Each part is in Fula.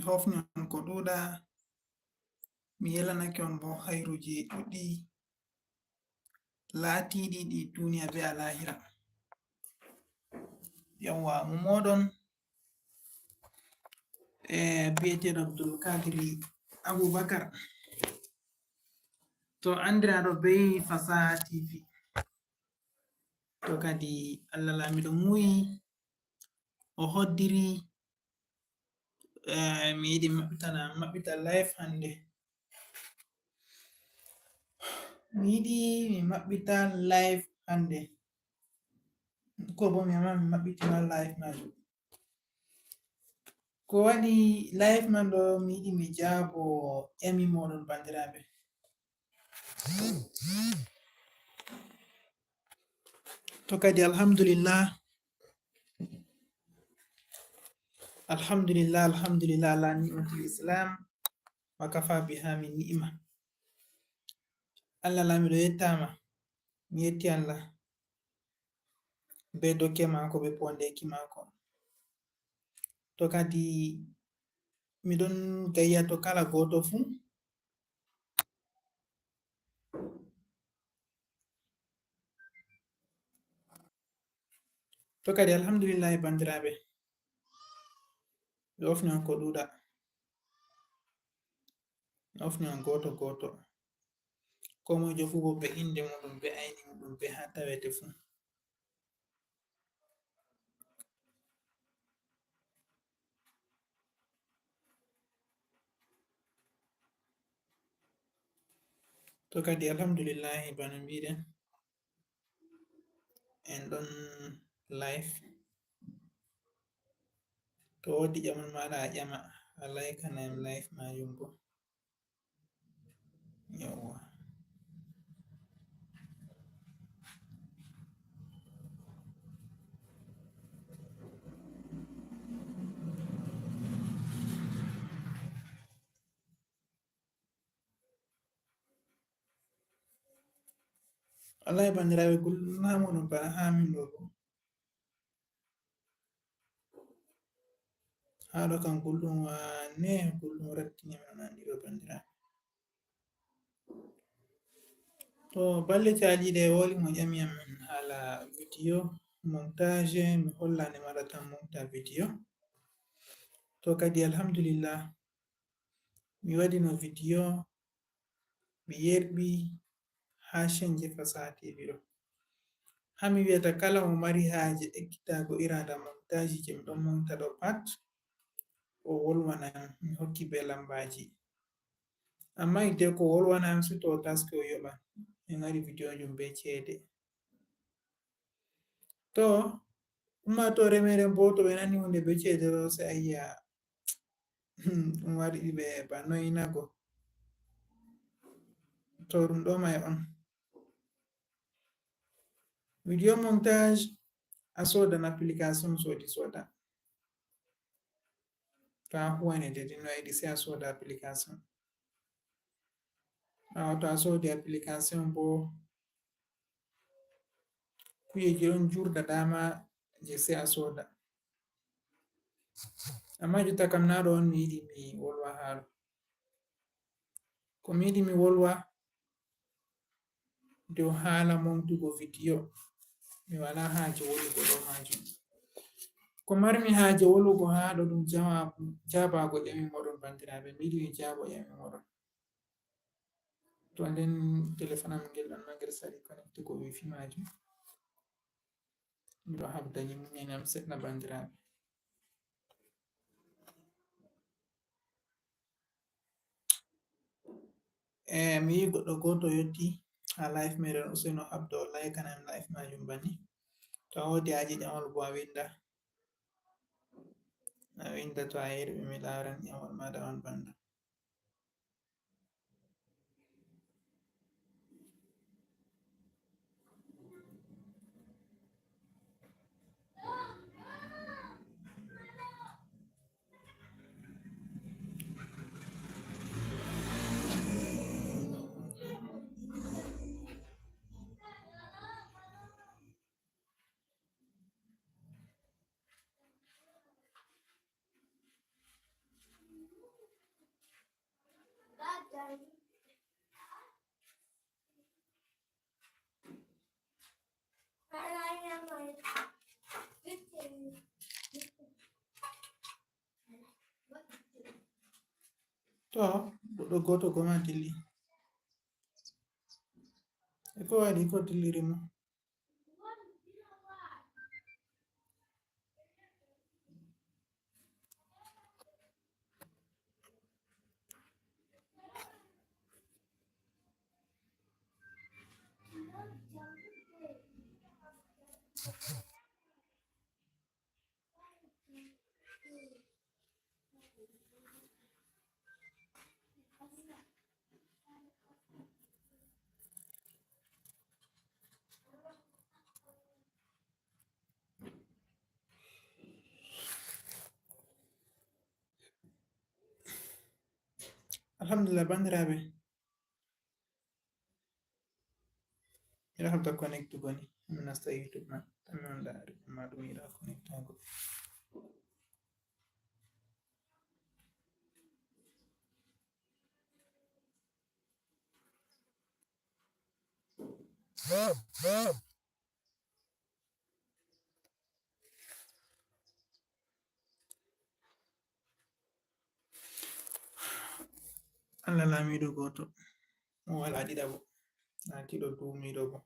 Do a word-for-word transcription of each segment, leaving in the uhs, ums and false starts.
hofni on ko ɗuuɗa, mi yelanake on bo hayruuji ɗuɗɗi laatiiɗi ɗi duniya be alaahira. Yawwa, mo mooɗon, e, biyeteeɗo Abdul Kadiri Abubakar. To anndiraaɗo bee Fasaha T V. To kadi Allah Laamiiɗo muuyi, o hoddiri, eh, mi yiɗi maɓɓitana, maɓɓita live hannde. Mi yiɗi mi maɓɓita live hannde. Ko bo mi ama mi maɓɓitina live maajum. Ko waɗi live man ɗo, mi yiɗi mi jaabo ƴami mooɗon, banndiraaɓe. To kadi, alhamdulillah. Alhamdulillah, alhamdulillah, ala ni'matil Islam, wa kafa biha min ni'ma. Allah Laamiiɗo yettaama, mi yetti Allah. Be dokke maako, be pondeeki maako. To kadi, miɗon gayyato kala gooto fuu. To kadi, alhamdulillahi, banndiraaɓe. Ɓe ofni on ko ɗuuɗa. Ɓe ofni on gooto gooto. Koo moy jofu bo be innde muɗum, be ayni muɗum, be haa tawete fuu. To kadi, alhamdulillahi, bana mbiɗen, en ɗon live. To woodi ƴamol maaɗa, a ƴama, a laikana en live maajum bo. Yawwa. Wallahi, banndiraaɓe, gulɗum naa mo no bana haa min ɗo bo. Haa ɗo kam gulɗum wane, gulɗum rattini min on anndi ɗo, banndiraaɓe. To balle caaliiɗe woli mo ƴami am haala video montage, mi holla nde mi waɗata monta video. To kadi, alhamdulillah, mi waɗino video, mi yerɓi haa chaîne Fasaha T V ɗo. Haa mi wi'ata kala mo mari haaje ekkitaago iraada montage je mi ɗon monta ɗo pat, o wolwana yam, mi hokki be lambaaji. Amma hiddeko o wolwana yam, se to o taski o yoɓan. Mi waɗi video jum be ceede. To, ummaatoore meeɗen bo, to ɓe nani huunde be ceede ɗo, se a yi'a, hmm, ɗum waɗi ɓe ba noyinago. To ɗum ɗo may on. Video montage, a soodan application, soodi sooda. To a huwani de, ɗin no yiɗi, se a sooda application. Ɓaawo to a soodi application bo, kujeji ɗon jurda dama je se a sooda. Amma jotta kam na ɗo on mi yiɗi mi wolwa haala. Ko mi yiɗi mi wolwa dow haala montugo video. Mi wala haaje wolugo dow majum. Ko marmi haaje wolugo haa ɗo ɗum jawaabu, jaabaago ƴami moɗon, banndiraaɓe. Mi yiɗi mi jaabo ƴami moɗon. To nden telefon am ngel ɗon nangir sali connecté ko wifi majum. Miɗo habda ni muññani am seɗɗa, banndiraaɓe. E, mi yi goɗɗo gooto yotti haa live meɗen, useno habdo, laikana en live majum banni. To a woodi haaje ƴamol bo a winda. A winda to a yerɓi mi laaran ƴamol maaɗa on banda. To, goɗɗo gooto goma dilli. E ko waɗi ko dilliri mo? Alhamdulillah, banndiraaɓe. Miɗo habda connectugo ni. Mi nasta YouTube man. Tan mi on ɗaari. Amma ɗum yiɗa connectago. Allah laamiiɗo gooto, o walaa ɗiɗaɓo, laatiiɗo duumiiɗo bo.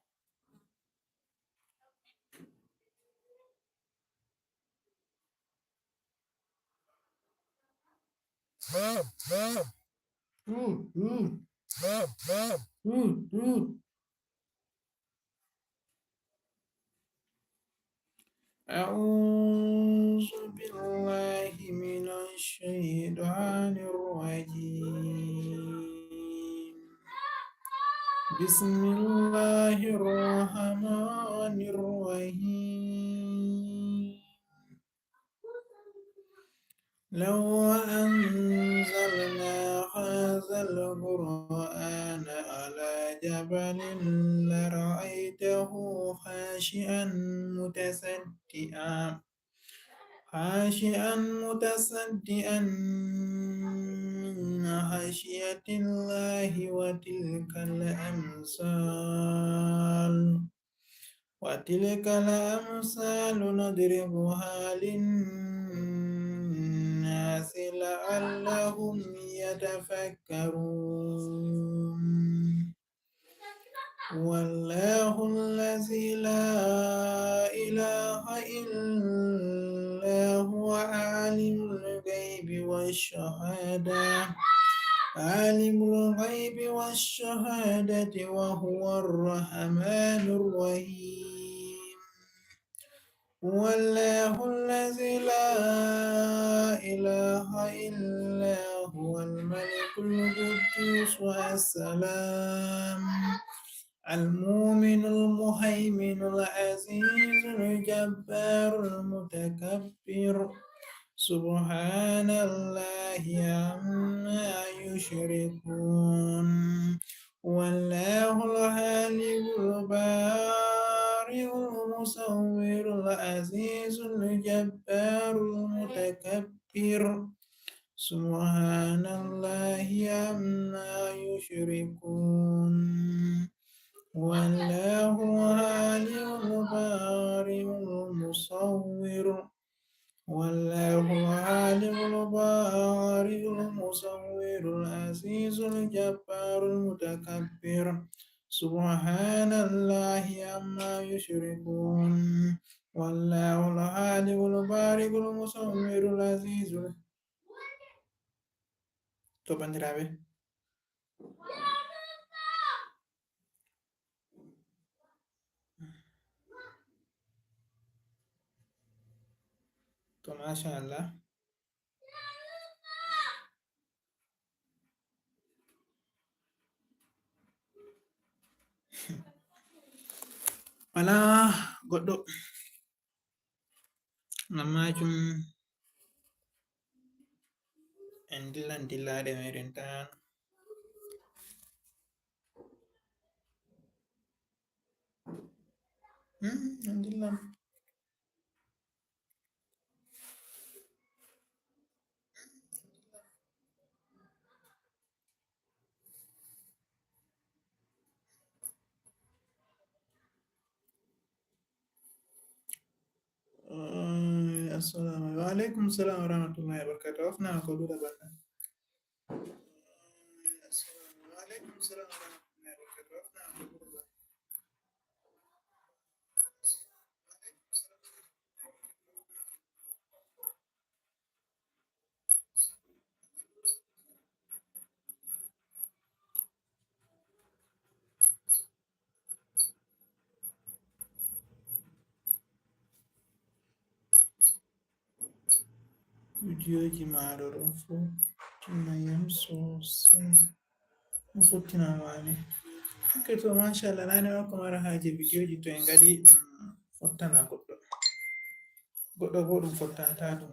أعوذ بالله من الشيطان الرجيم. بسم الله الرحمن الرحيم. لو أنزلنا هذا القرآن على جبل لرأيته خاشعا متصدعا، خاشعا متصدعا من خشية الله، وتلك الأمثال وتلك الأمثال نضربها للناس لعلهم يتفكرون. هو الله الذي لا إله إلا هو عالم الغيب والشهادة، عالم الغيب والشهادة وهو الرحمن الرحيم. هو الله الذي لا إله إلا هو الملك القدوس السلام المؤمن المهيمن العزيز الجبار المتكبر. سبحان الله عما يشركون. هو الله الخالق البارئ المصور العزيز الجبار المتكبر. سبحان الله عما يشركون. هو الله الخالق البارئ المصور. هو الله الخالق البارئ المصور العزيز الجبار المتكبر. سبحان الله عما يشركون. هو الله الخالق البارئ المصور العزيز. To, banndiraaɓe. To, machallah. Walaa goɗɗo. Ngam maajum en dillan dillaaɗe meeɗen tan. Hmm, en dillan. Assalamu alaikum, salam wa rahmatullahi wa barakatuh. Afna ko duda banda. Assalamu alaikum, salam wa rahmatullahi wa barakatuh. Afna ko duda banda. Videoji maaro ɗon fof tinna yam sosai. Ɗum fof tinna waane. Ok, to, machallah, nane o ko mara haaje videoji to en ngaɗi, mm, fottana goɗɗo. Goɗɗo bo ɗum fottata ɗum.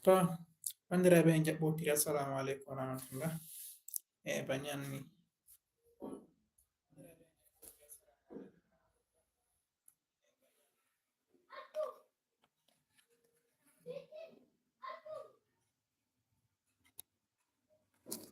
To, banndiraaɓe en jaɓɓootiri, assalamu aleykum wa rahmatullah. E, bannyanmi,